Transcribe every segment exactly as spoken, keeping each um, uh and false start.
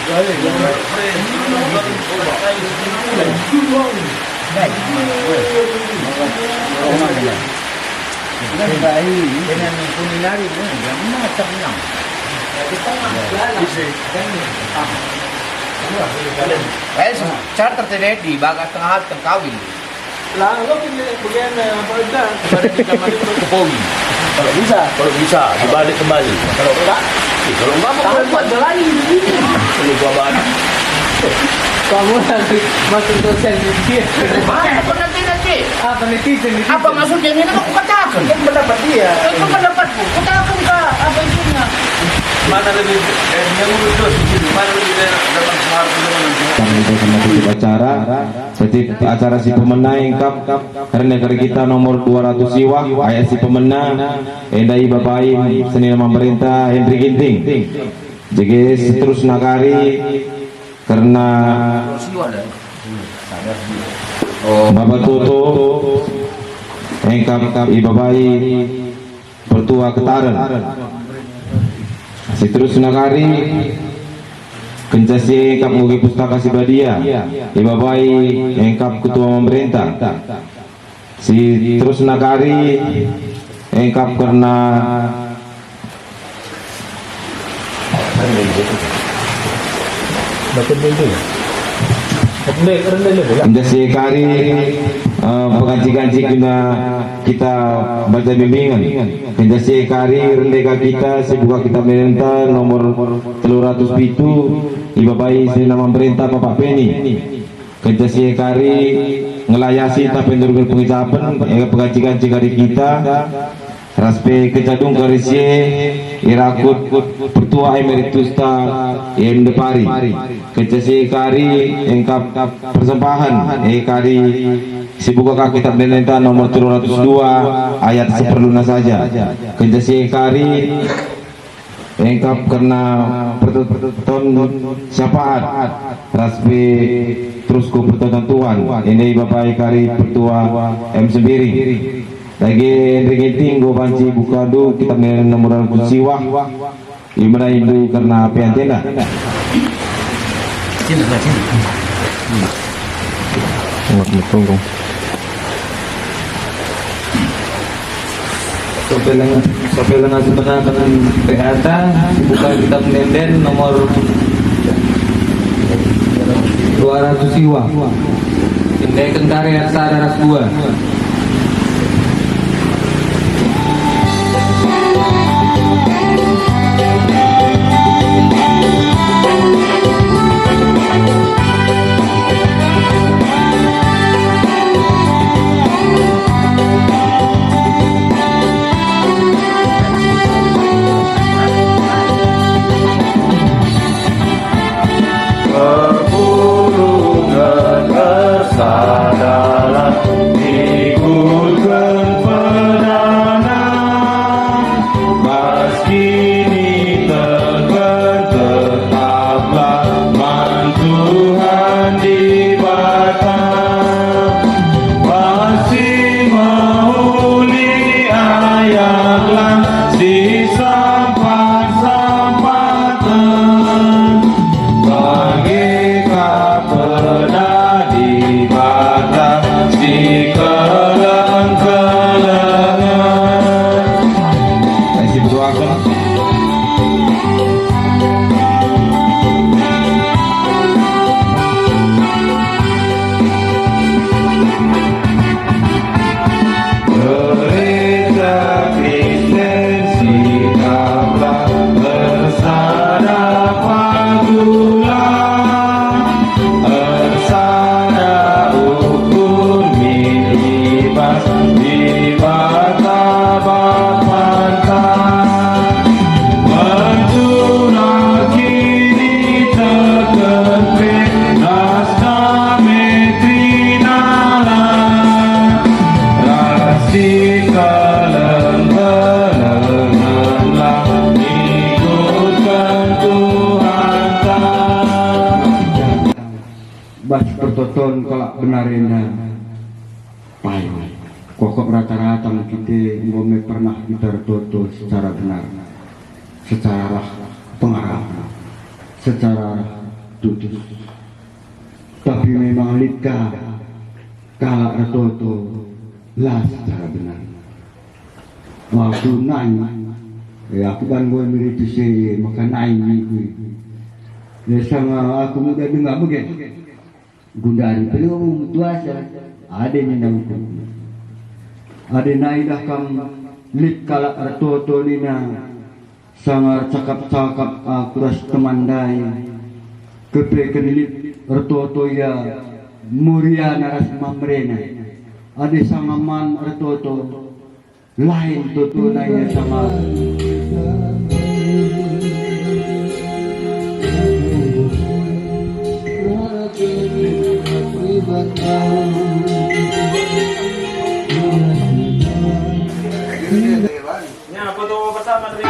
Eh, charter terjadi bagas tengah hal tengkawin. Lah, lo kene bagian, eh, apa, udah. Pada kita mari ke Jokowi. Kalau bisa. Kalau bisa, dibalik kembali. Kalau enggak, eh, kalau enggak, mau tahu buat jalani begini. Ini gua banget. Kamu nanti masuk sosial media. Apa nanti, nanti? Apa netizen itu? Apa maksudnya ini? Aku katakan. Kan pendapat dia. Itu pendapatku. Katakan, Kak, apa itunya? Mana lebih, eh, yang urus terus di sini. Mana lebih, eh, dapat semangat dengan Kami itu sama tutup acara. Setiap acara si pemena engkap rende kari kita nomor dua ratus siwah, ayat si pemena, enda ibabai senina pemerintah Henry Ginting. Jege seterusna kari kerna Baba Toto engkap ibabai Pertua Ketaren. Seterusna kari, kenca si engkap nguge Pustaka Si Badia, ibabai engkap Ketua Pemerintah. Seterusna kari, engkap kerna Kenca si kari, eh, pengganti-ganti kena kita baca bimbingan. Kenca si kari rende ka kita si buka kitab nenta nomor telu ratus pitu, ibabai senina pemerintah Bapak Peni. Kenca si kari ngelayasi tapi nurunken pengecapen, eh, pengganti-ganti kari kita. Ras pe kejadung kari si e irakut Pertua Emeritusta I M Depari. Kenca si e kari engkap persembahen, e kari si buka ka kitab nenta nomor telu ratus dua ayat seperluna saja. Kenca si e kari engkap kerna pertoton syafaat ras pe terus ku pertoton Tuhan, enda ibabai kari Pertua M Sembiring. Dage Henry Ginting, enggo banci bukandu kitab nena nomor siwah, iberai ndu kerna peantena. Sini, sebelah sini. Amat metunggung. Sampai lenga-, sampai lenga sebenaken P H T, buka kitab nenden nomor dua ratus siwah. Indeken kari ayat sada ras dua. Perpulungen ersadalah ikutken pedanan, bas kiniteken tetaplah man Tuhan Dibata. Bas si mehuli ayarlah si sampat-sampaten, bage ka peda Dibata si keleng-kelengen. Ayo, si berdoakan. Gereja Kristen sikaplah ersada padulan, ersada ukur min i bas Dibata Bapanta. Menturaki niteken pe ras kami terinana, ras sikeleng-kelengenlah ikutken Tuhanta. Bas pertoton kalak benar enda. Payo, kokok rata-rata kita enggo me pernah kita ertoto secara benar, secara arah pengarahen, secara arah tutus. Tapi memang lit ka kalak ertoto la secara benar. Aku nai, eh, aku kan boy meritis e, maka nai niku. Ya, sama aku muda denga bage. Gundari peluru tuasa, ade nina ukur. Ade nai dah kam lit kalak ertoto nina, sanga ercakap-cakap aku ras teman ndai. Kepeken lit ertoto ia Muriana ras Mamrena. Ade sanga man ertoto, lain totona ia sama. Ya, foto bersama dari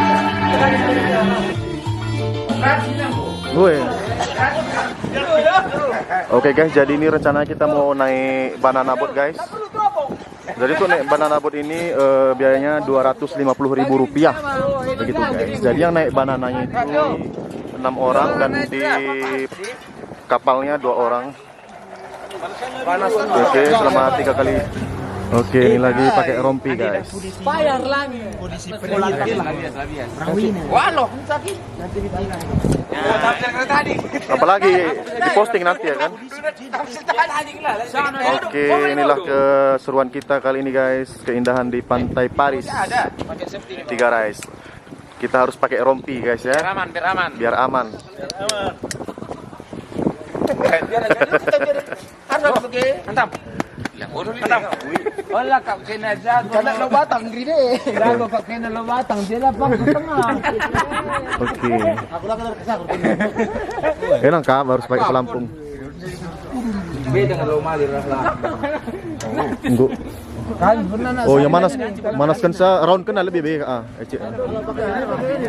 Woi. Oke guys, jadi ini rencana kita mau naik banana boat guys. Jadi tuh naik banana boat ini, eh, biayanya dua ratus lima puluh ribu rupiah. Begitu guys. Jadi yang naik banananya itu enam orang dan di kapalnya dua orang. Oke, selamat tiga kali. Oke, ini lagi pakai rompi guys. Bayar lagi. Waloh, apalagi diposting nanti ya kan. Oke, inilah keseruan kita kali ini guys, keindahan di Pantai Paris, Tiga Rais. Kita harus pakai rompi guys ya. Biar aman, biar aman. Biar aman. Mantap. Mantap. Ola kau kena jago. Kena lo batang gini deh. Jago kau kena lo batang, dia lapang ke tengah. Oke. Aku lah kena kesal. Enak kak, harus pakai pelampung. Beda kalau malir lah. Enggak. Kan pernah nak. Oh, yang manas, manaskan sa round kena lebih baik. Ah, ecek.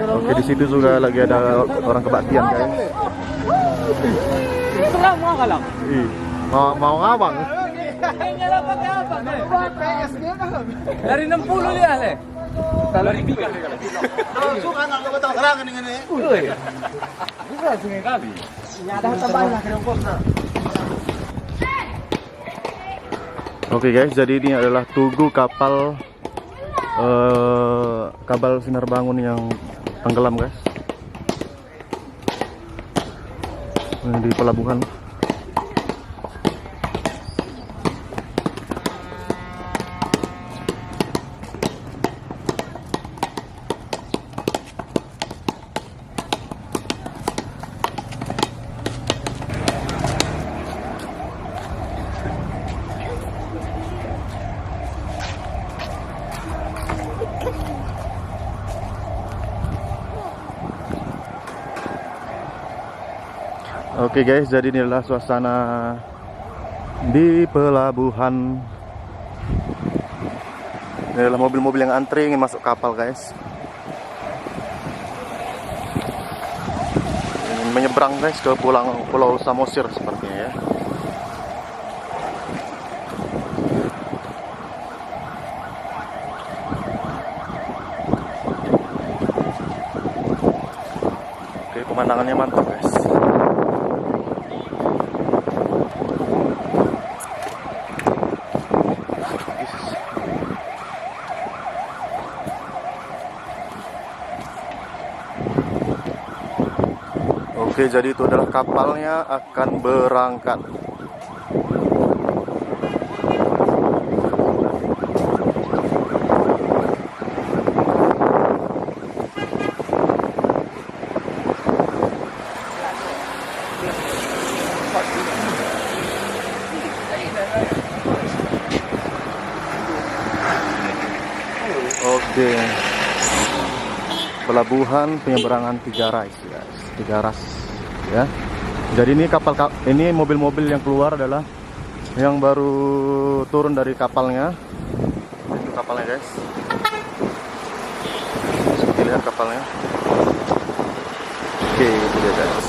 Oke, di situ juga lagi ada orang kebaktian guys. Ih, mau, mau ngabang. Dari enam puluh dia leh. Kalau di tiga. Langsung anak lo batang serangan dengan ini. Bukan sungai kami. Oke guys, jadi ini adalah tugu kapal, eh, kapal Sinar Bangun yang tenggelam guys. Ini di pelabuhan. Oke guys, jadi ini adalah suasana di pelabuhan. Ini adalah mobil-mobil yang antri ingin masuk kapal guys. Menyeberang guys ke pulau, Pulau Samosir sepertinya ya. Oke, pemandangannya mantap guys. Oke, jadi itu adalah kapalnya akan berangkat. Oke. Pelabuhan penyeberangan Tiga Rais, guys. Tiga Ras, ya. Jadi ini kapal ka-, ini mobil-mobil yang keluar adalah yang baru turun dari kapalnya. Itu kapalnya, guys. Seperti lihat kapalnya. Oke, itu dia, guys.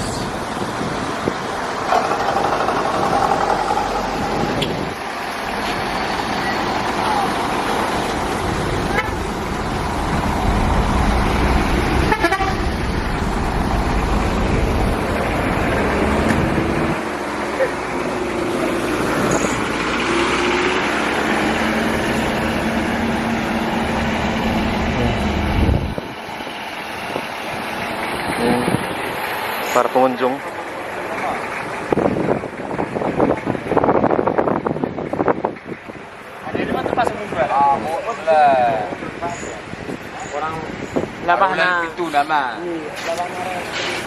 Para pengunjung. Orang labahna. Itu nama. Iya, labahna.